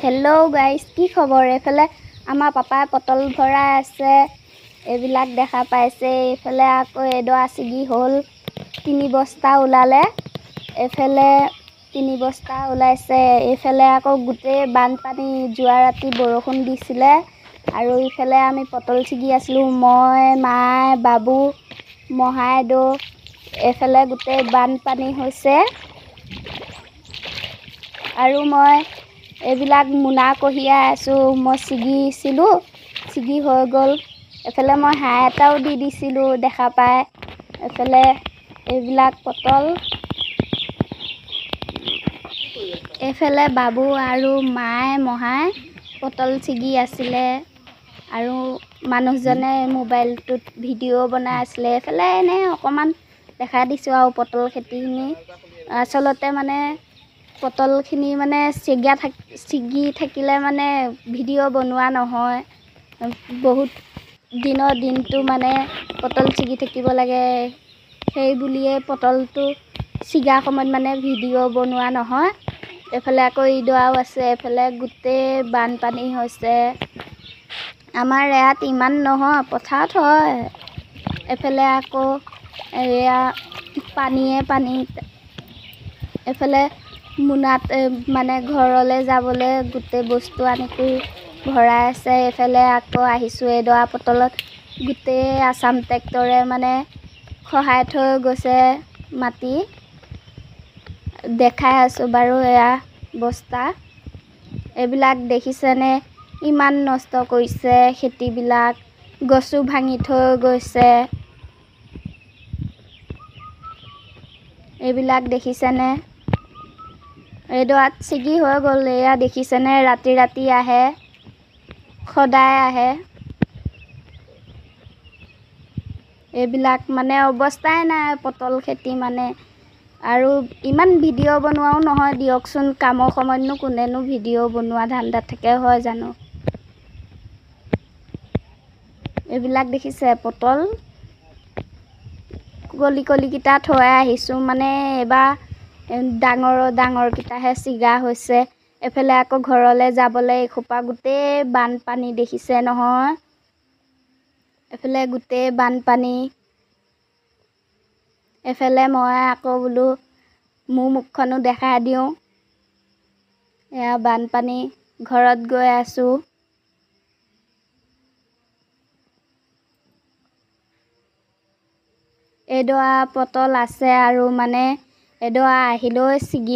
Hello' guys, কি খবৰ? এইফালে আমাৰ পাপাই পটল ভৰাই আছে, এইবিলাক দেখা পাইছে। এইফালে আকৌ এডৰা ছিগি হ'ল, 3 বস্তা ওলালে। এইফালে 3 বস্তা ওলাইছে। এইফালে আকৌ গোটেই বানপানী, যোৱা ৰাতি বৰষুণ দিছিলে আৰু ইফালে আমি পটল ছিগি আছিলোঁ, মই, মায়ে, বাবু, মহাইদেউ। এইফালে গোটেই বানপানী হৈছে আৰু মই এইবিলাক মোনা কঢ়িয়াই আছোঁ। মই ছিগিছিলোঁ, ছিগি হৈ গ'ল। এইফালে মই হাঁহ এটাও দি দিছিলোঁ দেখা পাই। এইফালে এইবিলাক পটল। এইফালে বাবু আৰু মায়ে মহাই পটল ছিগি আছিলে আৰু মানুহজনে মোবাইলটোত ভিডিঅ' বনাই আছিলে। এইফালে এনেই অকণমান দেখাই দিছোঁ আৰু পটল খেতিখিনি। আচলতে মানে পটলখিনি মানে ছিগি থাকিলে মানে ভিডিঅ' বনোৱা নহয়। বহুত দিনৰ দিনটো মানে পটল ছিগি থাকিব লাগে, সেই বুলিয়ে পটলটো ছিগা সময়ত মানে ভিডিঅ' বনোৱা নহয়। এইফালে আকৌ ইডৰাও আছে। এইফালে গোটেই বানপানী হৈছে। আমাৰ ইয়াত ইমান নহয়, পথাৰত হয়। এইফালে আকৌ এয়া পানীয়ে পানী। এইফালে মোনাত মানে ঘৰলৈ যাবলৈ গোটেই বস্তু আনি কৰি ভৰাই আছে। এইফালে আকৌ আহিছোঁ এডৰা পটলত গোটেই আছাম ট্ৰেক্টৰে মানে খহাই থৈ গৈছে মাটি। দেখাই আছোঁ বাৰু এয়া বস্তা। এইবিলাক দেখিছেনে, ইমান নষ্ট কৰিছে খেতিবিলাক, গছো ভাঙি থৈ গৈছে। এইবিলাক দেখিছেনে, এইডৰাত ছিগি হৈ গ'ল। এয়া দেখিছেনে, ৰাতি ৰাতি আহে, সদায় আহে। এইবিলাক মানে অৱস্থাই নাই পটল খেতি মানে। আৰু ইমান ভিডিঅ' বনোৱাও নহয় দিয়কচোন, কামৰ সময়তনো কোনেনো ভিডিঅ' বনোৱা ধান্দাত থাকে, হয় জানো? এইবিলাক দেখিছে পটল কলি কলিকেইটা থৈ আহিছোঁ। মানে এইবাৰ ডাঙৰ ডাঙৰকেইটাহে ছিগা হৈছে। এইফালে আকৌ ঘৰলৈ যাবলৈ এসোপা গোটেই বানপানী দেখিছে নহয়। এইফালে গোটেই বানপানী। এইফালে মই আকৌ বোলো মোৰ মুখখনো দেখাই দিওঁ। এয়া বানপানী, ঘৰত গৈ আছোঁ। এইডৰা পটল আছে আৰু মানে এডৰা আহিলেও ছিগি